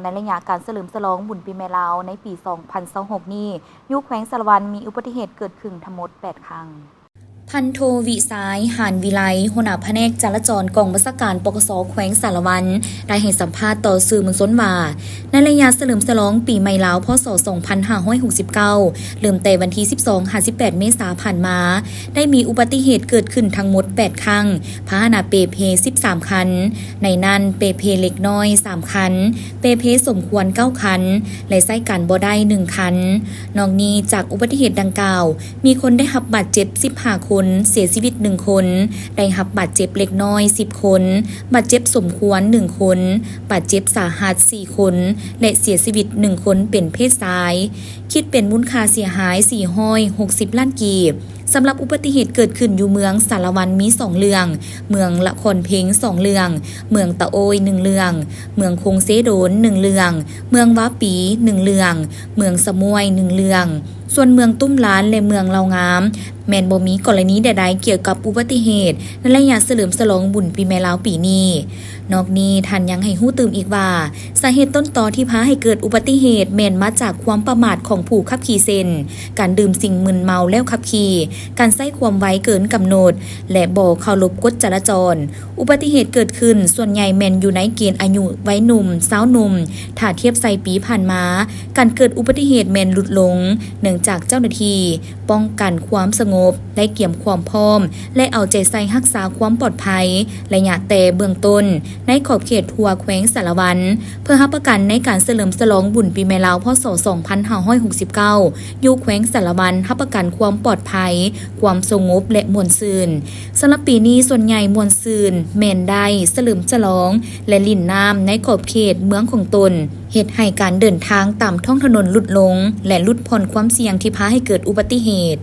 ໃນໄລຍະການສະເຫຼີມສະຫຼອງບຸນປີໃໝ່ລາວໃນປີສອງພັນຊາວຫົກນີ້, ຢູ່ແຂວງສາລະວັນມີອຸບັດຕິເຫດເກີດຂຶ້ນທັງໝົດແປດຄັ້ງ. ພັນໂທ ວິຊາຍ ຫານວິໄລ, ຫົວໜ້າພະແນກຈະລາຈອນກອງບັນຊາການ ປກສ ແຂວງສາລະວັນ ໄດ້ໃຫ້ສຳພາດຕໍ່ສື່ມວນຊົນວ່າ, ໃນໄລຍະສະເຫຼີມສະຫຼອງປີໃໝ່ລາວ ພ.ສ. ສອງພັນຫ້າຮ້ອຍຫົກສິບເກົ້າ ເລີ່ມແຕ່ວັນທີສິບສອງຫາສິບແປດເມສາຜ່ານມາ, ໄດ້ມີອຸບັດຕິເຫດເກີດຂຶ້ນທັງໝົດແປດຄັ້ງ, ພາຫະນະເປ່ເພສິບສາມຄັນ, ໃນນັ້ນເປ່ເພເລັກນ້ອຍສາມຄັນ, ເປ່ເພສົມຄວນເກົ້າຄັນ ແລະ ໃຊ້ການບໍ່ໄດ້ໜຶ່ງຄັນ. ນອກນີ້ຈາກອຸບັດຕິເຫດດັ່ງກ່າວ, ມີຄົນໄດ້ຮັບບາດເຈັບສິບຫ້າຄົນ, ເສຍຊີວິດໜຶ່ງຄົນ, ໄດ້ຮັບບາດເຈັບເລັກນ້ອຍສິບຄົນ, ບາດເຈັບສົມຄວນໜຶ່ງຄົນ, ບາດເຈັບສາຫັດສີ່ຄົນ ແລະ ເສຍຊີວິດໜຶ່ງຄົນເປັນເພດຊາຍ, ຄິດເປັນມູນຄ່າເສຍຫາຍສີ່ຮ້ອຍຫົກສິບລ້ານກີບ. ສຳລັບອຸບັດຕິເຫດເກີດຂຶ້ນຢູ່ເມືອງສາລະວັນມີສອງເລື່ອງ, ເມືອງລະຄອນເພັງສອງເລື່ອງ, ເມືອງຕະໂອ້ຍໜຶ່ງເລື່ອງ, ເມືອງຄົງເຊໂດນໜຶ່ງເລື່ອງ, ເມືອງວາປີໜຶ່ງເລື່ອງ, ເມືອງສະໝ້ວຍໜຶ່ງເລື່ອງ. ສ່ວນເມືອງຕຸ້ມລານ ແລະ ເມືອງເລົ່າງາມ ແມ່ນບໍ່ມີກໍລະນີໃດໆກ່ຽວກັບອຸບັດຕິເຫດໃນໄລຍະສະເຫຼີມສະຫຼອງບຸນປີໃໝ່ລາວປີນີ້. ນອກນີ້ທ່ານຍັງໃຫ້ຮູ້ຕື່ມອີກວ່າ, ສາເຫດຕົ້ນຕໍທີ່ພາໃຫ້ເກີດອຸບັດຕິເຫດແມ່ນມາຈາກຄວາມປະໝາດຂອງຜູ້ຂັບຂີ່ ເຊັ່ນ ການດື່ມສິ່ງມຶນເມົາແລ້ວຂັບຂີ່, ການໃຊ້ຄວາມໄວເກີນກຳນົດ ແລະ ບໍ່ເຄົາລົບກົດຈະລາຈອນ. ອຸບັດຕິເຫດເກີດຂຶ້ນສ່ວນໃຫຍ່ແມ່ນຢູ່ໃນເກນອາຍຸໄວໜຸ່ມ, ຊາວໜຸ່ມ. ຖ້າທຽບໃສ່ປີຜ່ານມາ, ການເກີດອຸບັດຕິເຫດແມ່ນຫຼຸດລົງ, ເນື່ອງຈາກເຈົ້າໜ້າທີ່ປ້ອງກັນຄວາມສະຫງົບໄດ້ກຽມຄວາມພ້ອມ ແລະ ເອົາໃຈໃສ່ຮັກສາຄວາມປອດໄພໄລຍະແຕ່ເບື້ອງຕົ້ນ ໃນຂອບເຂດທົ່ວແຂວງສາລະວັນ ເພື່ອຮັບປະກັນໃນການສະເຫຼີມສະຫຼອງບຸນປີໃໝ່ລາວ ພ.ສ. ສອງພັນຫ້າຮ້ອຍຫົກສິບເກົ້າ ຢູ່ແຂວງສາລະວັນ ຮັບປະກັນຄວາມປອດໄພ, ຄວາມສະຫງົບ ແລະ ມ່ວນຊື່ນ. ສຳລັບປີນີ້ສ່ວນໃຫຍ່ມ່ວນຊື່ນແມ່ນໄດ້ສະເຫຼີມສະຫຼອງ ແລະ ຫຼິ້ນນ້ຳໃນຂອບເຂດເມືອງຂອງຕົນ, ເຮັດໃຫ້ການເດີນທາງຕາມທ້ອງຖະໜົນຫຼຸດລົງ ແລະ ຫຼຸດຜ່ອນຄວາມສ່ຽງທີ່ພາໃຫ້ເກີດອຸບັດຕິເຫດ.